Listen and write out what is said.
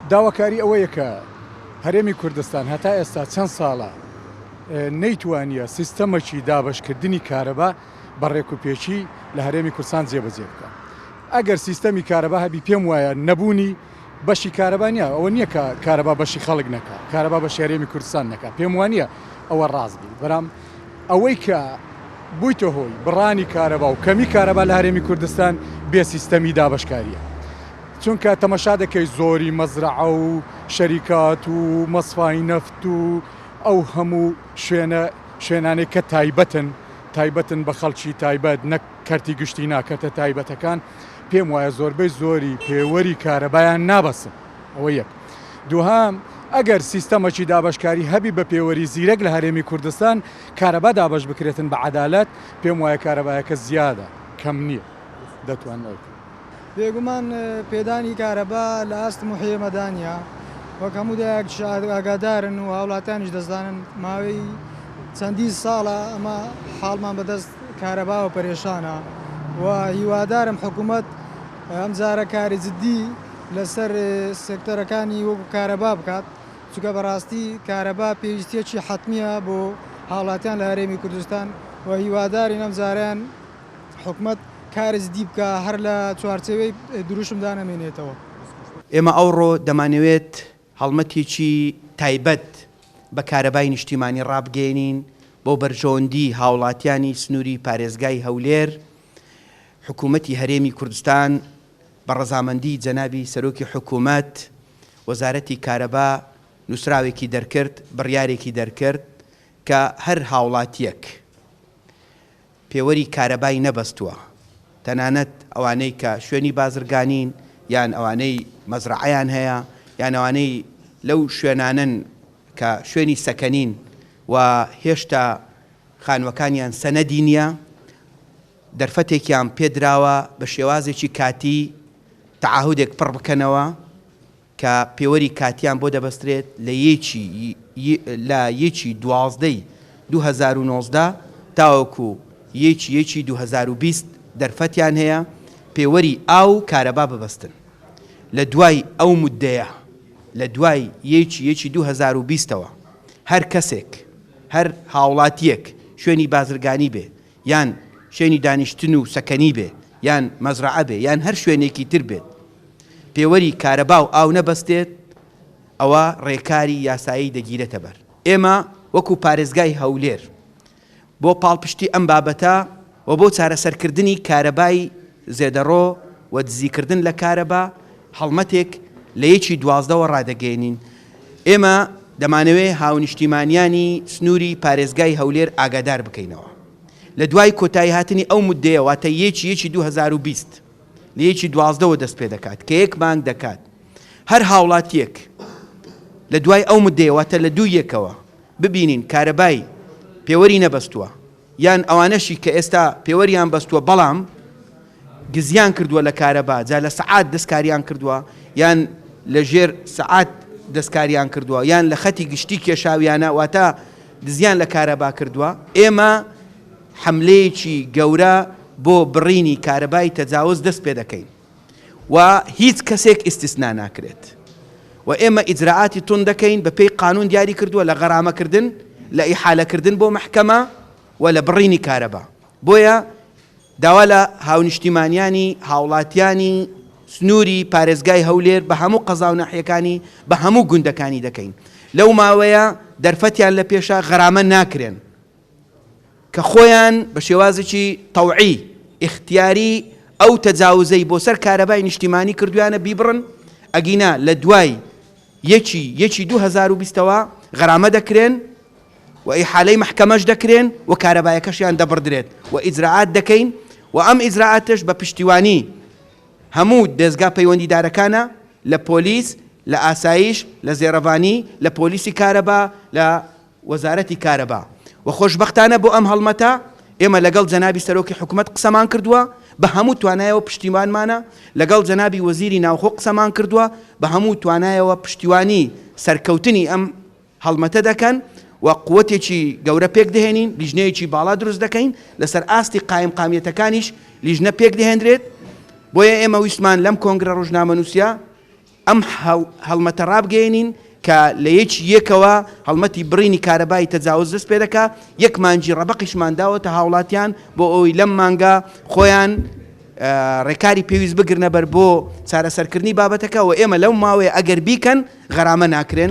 داواکاری ئەوەیە کە هەرێمی کوردستان هەتا ئێستا چەند ساڵە نەیتوانیە سیستەمەکی دابەشکردنی کارەبا بە ڕێکوپێکی لە هەرێمی کوردستان جێبەجێ بکا. ئەگەر سیستەمی کارەبا هەبی پێم وایە نەبوونی بەشی کارەبا نیە، ئەوە نیە کە کارەبا بەشی خەڵک نەکا، کارەبا بەشی هەرێمی کوردستان نەکا، پێم وانیە ئەوە ڕاست بی. بەرام ئەوەی کە بوویتە هۆی بڕانی کارەبا و کەمی کارەبا لە هەرێمی کوردستان بێ سیستەمی دابەشکاریە. چونکە تەمەشا دەکەی زۆری مەزرەعە و شەریکات و مەسفای نەفت و ئەو هەموو شوێنە شوێنانەی کە تایبەتن تایبەتن بە خەڵکی تایبەت نەک کەرتی گشتی نا کەرتە تایبەتەکان پێم وایە زۆربەی زۆری پێوەری کارەبایان نابەسن ئەوە یەک دووهام ئەگەر سیستەمەکی دابەشکاری هەبی بە پێوەری زیرەک لە هەرێمی کوردستان کارەبا دابەش بکرێتن بە عەدالەت پێم وایە کارەبایەکە زیادە کەم نییە دەتوانن ئەوە بکەن. بێگومان پێدانی کارەبا لە ئاست موحیمەدا نییە، وەک هەموو لایەکیش ئاگادارن و هاوڵاتیانیش دەزانن ماوەی چەندین ساڵە ئەمە حاڵمان بەدەست کارەباوە پەرێشانە و هیوادارم حکوومەت ئەمجارە کاری جدی لەسەر سێکتەرەکانی وەکو کارەبا بکات چونکە بەڕاستی کارەبا پێویستیەکی حەتمیە بۆ هاوڵاتیان لە هەرێمی کوردستان و هیوادارین ئەمجارەیان حکومەت کاری جدی بکا هەر لە چوارچێوەی دروشمدا نەمێنێتەوە. ئێمە ئەوڕۆ دەمانەوێت هەڵمەتێکی تایبەت بە کارەبای نیشتیمانی ڕابگەیەنین بۆ بەرژەوەندی هاوڵاتیانی سنووری پارێزگای هەولێر، حکوومەتی هەرێمی کوردستان بە ڕەزامەندی جەنابی سەرۆکی حکوومەت، وەزارەتی کارەبا نووسراوێکی دەرکرد، بڕیارێکی دەرکرد کە هەر هاوڵاتییەک پێوەری کارەبای نەبەستووە، تەنانەت ئەوانەی کە شوێنی بازرگانین یان ئەوانەی مەزرەعەیان هەیە یان ئەوانەی لەو شوێنانەن کە شوێنی سەکەنین و هێشتا خانووەکانیان سەنەدی نییە، دەرفەتێکیان پێدراوە بە شێوازێکی کاتی تەعاهودێک پڕ بکەنەوە. کە پێوەری کاتیان بۆ دەبەسترێت لە یەکی لە یەکی دوازدەی 2019 تاوەکو یەکی یەکی 2020 دەرفەتیان هەیە پێوەری ئاو و کارەبا ببەستن لە دوای ئەو موددەیە لە دوای یەکی یەکی 2020 ەوە هەر کەسێک هەر هاوڵاتیەک شوێنی بازرگانی بێ یان شوێنی دانیشتن و سەکەنی بێ یان مەزرەعە بێ یان هەر شوێنێکی تر بێت پێوەری کارەبا و ئاو نەبەستێت ئەوا ڕێکاری یاسایی دەگیرێتە بەر. ئێمە وەکو پارێزگای هەولێر بۆ پاڵپشتی ئەم بابەتە و بۆ چارەسەرکردنی کارەبای زێدەڕۆ و دزیکردن لە کارەبا هەڵمەتێک لە یەکی دوازدەوە ڕادەگەیەنین. ئێمە دەمانەوێت هاونیشتیمانیانی سنووری پارێزگای هەولێر ئاگادار بکەینەوە لە دوای کۆتاییهاتنی ئەو موددەیە واتە یەکی یەکی 2020 لە یەکی دوازدەوە دەست پێدەکات کە یەک مانگ دەکات هەر هاوڵاتیەک لە دوای ئەو موددەیە واتە لە دوو یەکەوە ببینین کارەبای پێوەری نەبەستووە یان ئەوانەشی کە ئێستا پێوەریان بەستووە بەڵام گزیان کردووە لە کارەبا جا لە سەعات دەستکاریان کردووە یان لە ژێر سەعات دەستکاریان کردووە یان لە خەتی گشتی کێشاویانە واتە دزیان لە کارەبا کردووە ئێمە حەملەیەکی گەورە بۆ بڕینی کارەبای تەجاوز دەست پێ دەکەین و هیچ کەسێک ئیستیسنا ناکرێت و ئێمە ئیجرائاتی توند دەکەین بە پێی قانون دیاری کردووە لە غەرامەکردن لە ئیحالەکردن بۆ مەحکەمە و لە بڕینی کارەبا بۆیە داوا لە هاونیشتیمانیانی هاوڵاتیانی سنووری پارێزگای هەولێر بە هەموو قەزا و ناحیەکانی بە هەموو گوندەکانی دەکەین لەو ماوەیە دەرفەتیان لە پێشە غەرامە ناکرێن کە خۆیان بە شێوازێکی تەوعی، ئیختیاری، ئەو تەجاوزەی بۆ سەر کارەبای نیشتیمانی کردویانە بیبڕن، ئەگینا لە دوای یەکی یەکی 2020 ەوە غەرامە دەکرێن و ئیحالەی مەحکەمەش دەکرێن و کارەبایەکەشیان دەبڕدرێت و ئیجرائات دەکەین و ئەم ئیجرائاتەش بە پشتیوانی هەموو دەزگا پەیوەندیدارەکانە لە پۆلیس، لە ئاسایش، لە زێڕەڤانی، لە پۆلیسی کارەبا، لە وەزارەتی کارەبا و خۆشبەختانە بۆ ئەم هەڵمەتە ئێمە لەگەڵ جەنابی سەرۆکی حکومەت قسەمان کردووە بە هەموو توانایەوە پشتیوانمانە، لەگەڵ جەنابی وەزیری ناوخۆ قسەمان کردووە بە هەموو توانایەوە پشتیوانی سەرکەوتنی ئەم هەڵمەتە دەکەن و قوتێکی گەورە پێکدەهێنین، لیژنەیەکی باڵا دروست دەکەین، لەسەر ئاستی قایمقامیەتەکانیش لیژنە پێکدەهێنرێت، بۆیە ئێمە ویستمان لەم کۆنگرە ڕۆژنامەنووسیە. ئەم هەڵمەتە ڕابگەیەنین کە لە یەکی یەکەوە هەڵمەتی بڕینی کارەبای تەجاوز دەست پێ دەکا، یەک مانگی ڕەبەقیشمان داوەتە هاوڵاتیان بۆ ئەوەی لەم مانگە خۆیان ڕێکاری پێویست بگرنە بەر بۆ چارەسەرکردنی بابەتەکە و ئێمە لەو ماوەیە ئەگەر بیکەن غەرامە ناکرێن.